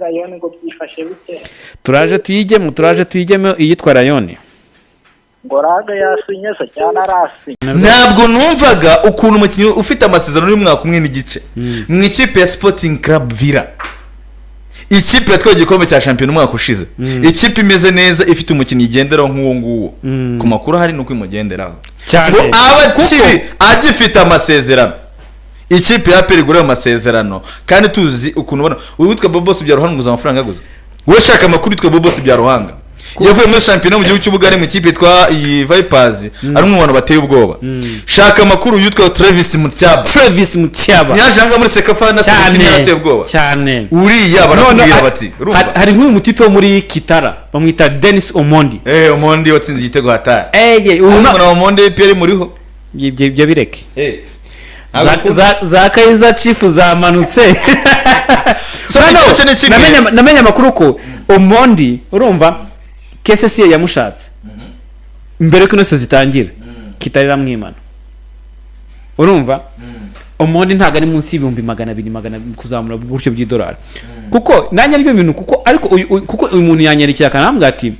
Rayon ngo byifashe bite? Turaje tuyigemo, turaje tuyigemo iyitwa Rayon. Ngo Raga yasinye se cyane arasinye? Ntabwo numvaga ukuntu umukinnyi ufite amasezerano y'umwaka umwe n'igice mu ikipe ya Sporting Club Villa, ikipe yatwaye igikombe cya shampiyona umwaka ushize, ikipe imeze neza, ifite umukinnyi igenderaho nk'uwo nguwo, ku makuru ahari ni uko imugenderaho, ngo aba akiri agifite amasezerano, ikipe ya APR igura ayo masezerano. Kandi tuzi ukuntu ubona uwitwa Bobos Byaruhanga nguza amafaranga aguze. Wowe shaka amakuru, witwa Bobos Byaruhanga yavuye muri shampiyona mu gihugu cy'Ubugande mu ikipe yitwa iyi Vipers, ari umwe mu bantu bateye ubwoba. Shaka amakuru yitwa Travis Mutyaba. Travis Mutyaba. Ntiyaje ahangaha muri CECAFA na Cyane. yarateye ubwoba. Cyane. Uriya barakubwira None, bati urumva hari nk'uyu mutipe wo muri Kitara bamwita Dennis Omondi. Omondi watsinze igitego hatari. Eye, ubu ubu na Omondi Pierre muriho. Ibyo bireke. Ntabwo Za Kaizer Chiefs zamanutse. So, Hano, icyo ni kimwe. Namenye amakuru ko Omondi, urumva, KCCA yamushatse mbere ko ino zitangira, Kitara iramwimana. Urumva, Omondi ntabwo ari munsi y'ibihumbi 200, 200 kuzamura gutyo by'idolari, kuko nanjye aribyo bintu, kuko ariko kuko uyu muntu yanyandikira akanambwira ati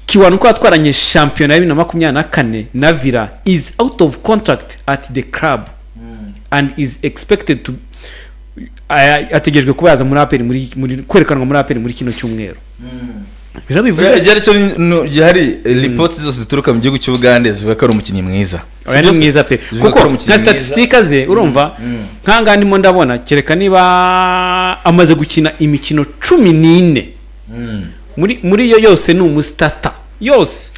Kiwanuka yatwaranye shampiyona ya 2024 na Villa is out of contract at the club and is expected to ategerejwe kuba yaza muri APR muri kwerekanwa muri APR muri kino cyumweru. Rero bivuze Igihe aricyo gihari, reports zose zituruka mu gihugu cy'Ubugande zivuga ko ari umukinnyi mwiza. Oya, ni mwiza pe. Zivuga ko Kuko ari umukinnyi nka mwiza. statistique ze, urumva, nk'ahangaha ndimo ndabona, kereka niba amaze gukina imikino 14, muri yo yose ni umustarter yose.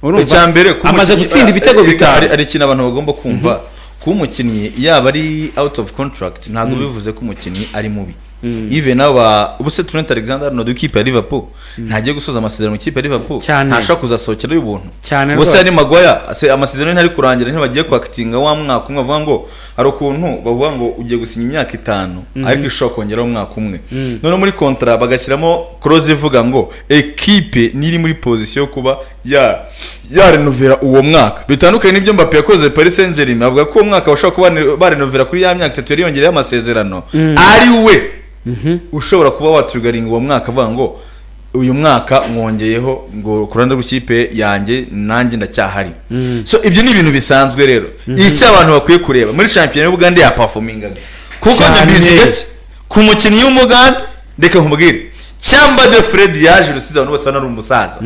Urumva? Icya mbere, kuba Amaze gutsinda ibitego bitanu. Hari ikintu abantu bagomba kumva: kuba umukinnyi yaba ari out of contract ntabwo bivuze ko umukinnyi ari mubi. Even aba ubu se Trent Alexander Arnold w'ikipe ya Liverpool ntagiye gusoza amasezerano mu ikipe ya Liverpool? Cyane. Ntashobora kuzasohokera y'ubuntu. Cyane Ubwo se rwose. Harry Maguire se amasezerano ye ntari kurangira? Ntibagiye kwakitinga wa mwaka umwe bavuga ngo, hari ukuntu bavuga ngo ugiye gusinya imyaka 5 ariko ishobora kongeraho umwaka umwe, noneho muri contrat bagashyiramo clause ivuga ngo ekipe niri muri position yo kuba ya yarenovera uwo mwaka, bitandukanye n'ibyo Mbappe yakoze Paris Saint-Germain. Bavuga ko uwo mwaka bashobora kuba barenovera kuri ya myaka 3 yari yongereyeho amasezerano, ari we ushobora kuba watriggeringa uwo mwaka avuga ngo uyu mwaka mwongeyeho, ngo ku ruhande rw'ikipe yanjye nanjye ndacyahari. So ibyo ni ibintu bisanzwe. Rero icyo abantu bakwiye kureba, muri shampiyona y'Ubugande yaperformingaga, kuko mbizi gake ku mukinnyi w'Umugande. Reka nkubwire, Kyambadde Fred yaje Rusizi abantu bose bana ari umusaza.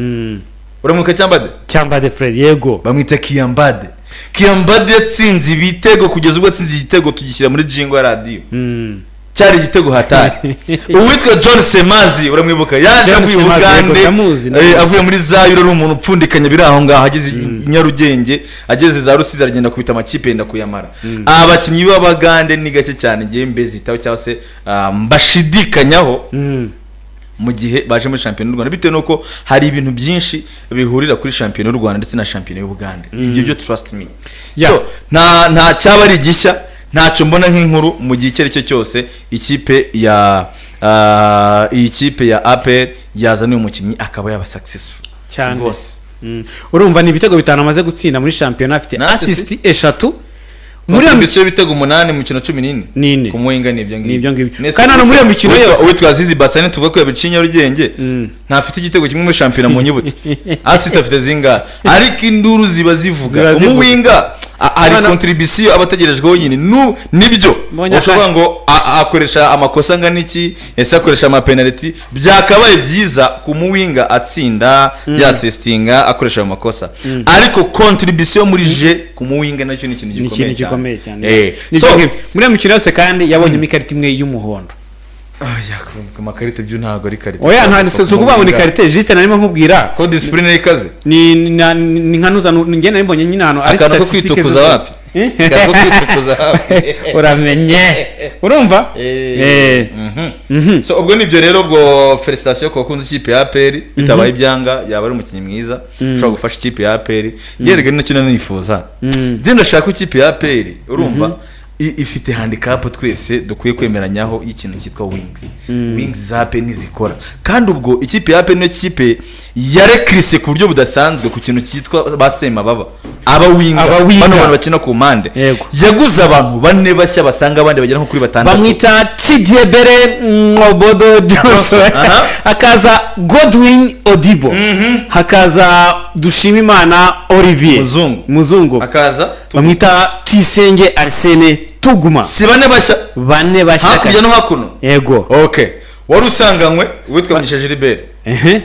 Uramwibuka Kyambadde? Kyambadde Fred, yego. Bamwita Kiyambade. Kiyambade yatsinze ibitego kugeza ubwo atsinze igitego tugishyira muri jingle ya radiyo. Cyari igitego hatari. Uwitwa John Semazi uramwibuka? Yaje John avuye Semazi, yego, Bugande, ndamuzi, ndamuzi. Avuye muri Zayire, ari umuntu upfundikanya biri aho ngaho, ageze i Nyarugenge, ageze za Rusizi, aragenda akubita amakipe yenda kuyamara. Abakinnyi b'Abagande ni gake cyane ngiye mbezitaho cyangwa se mbashidikanyaho mu gihe baje muri shampiyona y'u Rwanda, bitewe n'uko hari ibintu byinshi bihurira kuri shampiyona y'u Rwanda ndetse na shampiyona y'Ubugande. Ibyo byo, trust me. So nta cyaba ari igishya, ntacyo mbona nk'inkuru mu gihe icyo ari cyo cyose ikipe ya iyi kipe ya APR yazaniye umukinnyi akaba yaba successful Cyane. rwose. Urumva, ni ibitego bitanu amaze gutsinda muri shampiyona, afite Na assist. assist eshatu muri iyo muri y'ibitego 8 mu mikino 14. Nine. Ku muhinga ni ibyo ngibyo. Ni ibyo ngibyo. Nese Kandi hano muri iyo mikino yose- uwitwa Azizi Basane, tuvuga ko yabiciye Nyarugenge, ntafite igitego kimwe muri shampiyona? Mu nyibutse, assist afite zingahe? Ariko induru ziba zivuga. Ziba zivuga. Umuwinga hari contribution aba ategerejweho nyine. Nibyo Mbonye ushobora ngo akoresha amakosa angana iki, ese akoresha amapenaliti? Byakabaye byiza ku muwinga atsinda, yassistinga, akoresha ayo makosa, ariko contribution muri jeu ku muwinga nacyo ni ikintu Ni gikomeye. ikintu gikomeye cyane. So Ni ibyo ngibyo. Muri iyo mikino yose kandi yabonyemo ikarita imwe y'umuhondo. Ku makarita byo ntabwo ari karita. Oya, nta si ukuvuga ngo ni karite, juste narimo nkubwira. Ko discipline ikaze. Ni nka nuza njye nari mbonye nyine ahantu ari Akantu ko statistique kwitukuza zose. wapi? Akantu ko kwitukuza wapi? Uramenye, urumva. So ubwo nibyo rero, ubwo félicitation ku bakunzi ikipe ya APR. Bitabaye ibyanga yaba ari umukinnyi mwiza ushobora gufasha ikipe ya APR. Yerega ni nacyo nifuza. Njye ndashaka ko ikipe ya APR, urumva, Ifite handicap twese dukwiye kwemeranyaho y'ikintu cyitwa wings. Wings za APR ntizikora, kandi ubwo ikipe ya APR niyo kipe yarekirise ku buryo budasanzwe ku kintu cyitwa ba Semababa, aba winger, Aba winger. bano bantu bakina ku mpande. Yaguze abantu bane bashya basanga abandi bagera nko kuri batandatu. Bamwita Chidiebere Nwobodo Johnson, hakaza Godwin Odibo, hakaza Dushimimana Olivier. Muzungu. Muzungu. Hakaza Bamwita Tuyisenge Arsene Tuguma. Si bane bashya? Bane bashya. Hakurya no hakuno. Yego. Okay, wari usanganywe uwitwa Mugisha Gilbert.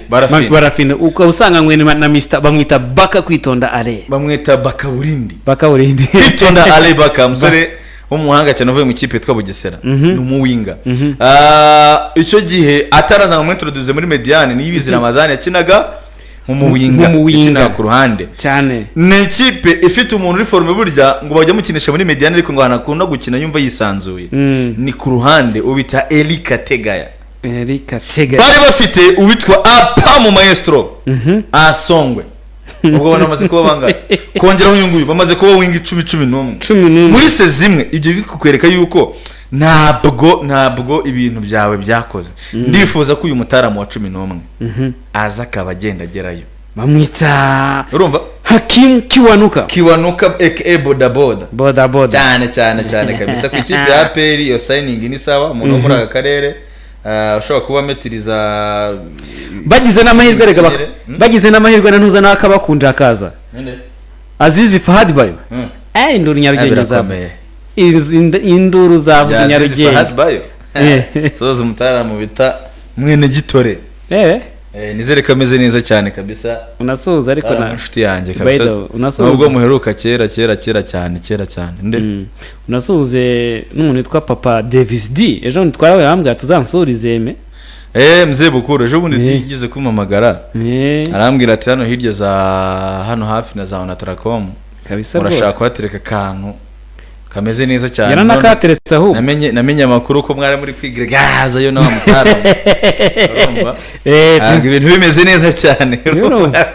Barafina. Barafina, ukaba usanganywe na Mr, bamwita Baka Kwitonda Ale. Bamwita Bakaburindi. Baka Burindi. Kwitonda Ale Baka, umusore w'umuhanga cyane uvuye mu ikipe yitwa Bugesera, ni umuwinger. Ah, icyo gihe ataraza ngo mwintroduce muri médiane, Niyibizi Ramadhan yakinaga nk'umuwinger. Nk'umuwinger. Yakinaga ku ruhande. Cyane. Ni ikipe ifite umuntu uri formé, burya ngo bajya mukinisha muri médiane, ariko ngo ahantu akunda gukina yumva yisanzuye ni ku ruhande, ubita Eli Kategaya. Erika Tega. Bari bafite uwitwa Apamu Maestro Asongwe. Ubwo abantu bamaze kuba bangahe kongeraho uyu nguyu? Bamaze kuba winger 10, 11. 11. Muri se zimwe. Ibyo bikukwereka yuko ntabwo ibintu byawe byakoze. Ndifuza ko uyu mutaramu wa 11 aza akaba agenda agerayo. Bamwita Urumva? Hakim Kiwanuka. Kiwanuka aka Boda Boda. Boda Boda. Cyane cyane cyane kabisa. Ku ikipe ya APR iyo signing ni sawa, umuntu wo muri aka karere, ushobora kuba ametiriza. Bagize n'amahirwe rega bagize n'amahirwe na ntuza n'akabakunda akaza Azizi Fahad Bayo. Induru Nyarugenge zavuga. Birakomeye. Induru zavuga. Bya Azizi Nyarugenge. Fahad Bayo. Soza umutaramu bita Mwene Gitore. Nizere ko ameze neza cyane kabisa. Unasuhuza ariko na Inshuti yanjye By kabisa. the way, unasuhuza. Nubwo muheruka kera kera kera cyane, kera cyane nde. Unasuhuze n'umuntu witwa Papa Davis D, ejo bundi twarahuye arambwira tuzansurize eme. Mzee Bukuru ejo bundi yigeze kumpamagara, arambwira ati hano hirya za hano hafi na za Onatracom Kabisa murashaka rwose. kuhatereka akantu kameze neza cyane. Yaranakateretse ahubwo. Namenye amakuru ko mwari muri kwigira gaza yo nawe mutaramu. Urumva? Ntabwo ibintu bimeze neza cyane. Urumva?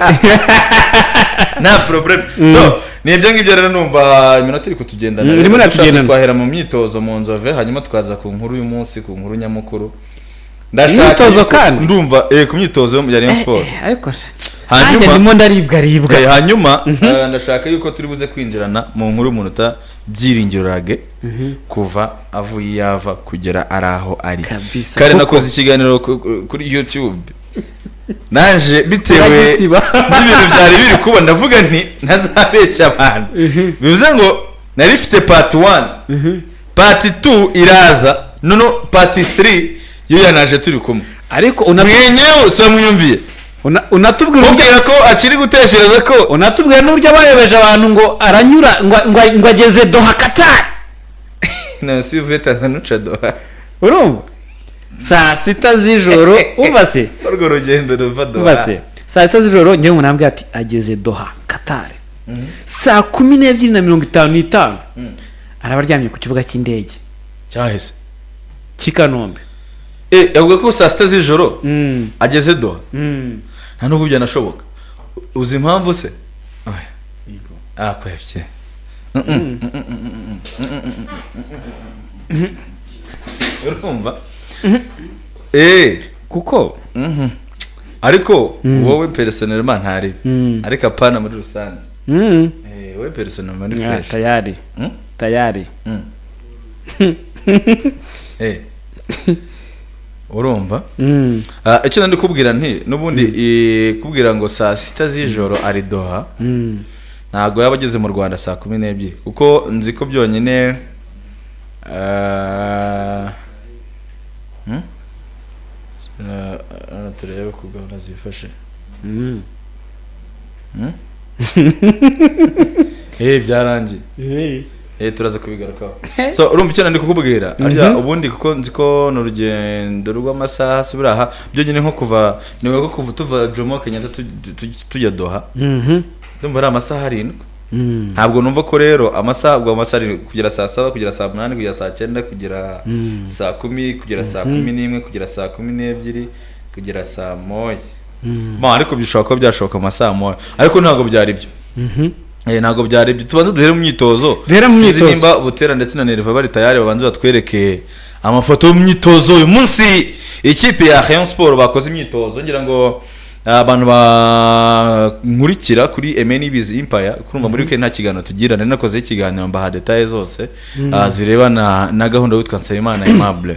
Nta problem. So ni ibyo ngibyo rero, numva iminota iri kutugendana. Irimo Rero dushatse iratugendana. twahera mu myitozo mu Nzove, hanyuma tukaza ku nkuru y'umunsi, ku nkuru nyamukuru. Imyitozo kandi? Ndumva ku myitozo ya Rayon Sport. Ariko Hanyuma- nanjye ndimo ndaribwa ribwa. Hanyuma ndashaka yuko turi buze kwinjirana mu nkuru y'umunota Byiringiro Lague, kuva avuye iyo ava kugera ari aho ari. Kabisa, Kare kuko- nakoze ikiganiro kuri YouTube naje bitewe Uragisiba. n'ibintu byari biri kuba, ndavuga nti ntazabeshya abantu. Bivuze ngo nari mfite part 1, part 2 iraza, nono part 3 yo yanaje turi kumwe. Ariko Mwenyewe si wamwiyumviye? Unatubwira uburyo Mubwira ko akiri gutekereza ko unatubwira n'uburyo bayobeje abantu ngo aranyura ngo ageze Doha, Qatar. Na si uvuye Tanzania uca Doha. Urumva, saa 6 z'ijoro, umva se. Urwo rugendo ruva Umva Doha. se, saa 6 z'ijoro njyewe umuntu arambwira ati ageze Doha, Qatar. Saa 12:55 araba aryamye ku kibuga cy'indege Cyahise cy'i Kanombe. Avuga ko saa 6 z'ijoro ageze Doha. Nta nubwo byanashoboka. Uzi impamvu se? Oya. Ah, kwebye. Urumva Kuko Ariko wowe personnellement ntari, ariko apana muri rusange. Wowe personnellement ni Ah, fresh. Tayari. Tayari. Urumva? Ah, icyo nandi kubwira nti n'ubundi kubwira ngo saa 6 z'ijoro ari Doha, ntabwo yaba ageze mu Rwanda saa 12, kuko nzi ko byonyine turebe ku gahunda zifashe. Byarangiye. Turaza kubigarukaho. So urumva icyo nandi kukubwira arya ubundi, kuko nzi ko ni urugendo rw'amasaha subira aha byonyine, nko kuva ni ko kuva tuva Jomo Kenyatta tujya Doha, ndumva ari amasaha 7. Ntabwo numva ko rero amasaha, ubwo amasaha 7 kugera saa 7, kugera saa 8, kugera saa 9, kugera saa 10, kugera saa 11, kugera saa 12, kugera saa 1. Ma ariko bishobora kuba byashoboka mu masaha 1, ariko ntabwo byari byo. Ntabwo byari ibyo. Tubanze duhere mu myitozo. Duhere mu Sinzi myitozo. nimba Butera ndetse na Nerva bari tayari, babanze batwereke amafoto y'imyitozo uyu munsi. Ikipe ya Rayon Sport bakoze imyitozo. Ngira ngo abantu bankurikira kuri Emeni Bizi Empire, kurumva muri weekend nta kiganiro tugira. Nari nakoze ikiganiro, mbaha détails zose zirebana na gahunda witwa Nsabimana Aimable.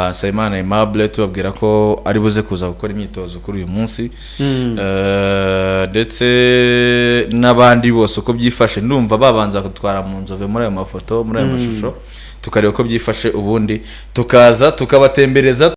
Nsabimana Aimable tubabwira ko ari buze kuza gukora imyitozo kuri uyu munsi, ndetse n'abandi bose uko byifashe. Ndumva babanza kutwara mu nzove muri ayo mafoto, muri ayo mashusho, tukareba uko byifashe, ubundi tukaza tukabatembereza.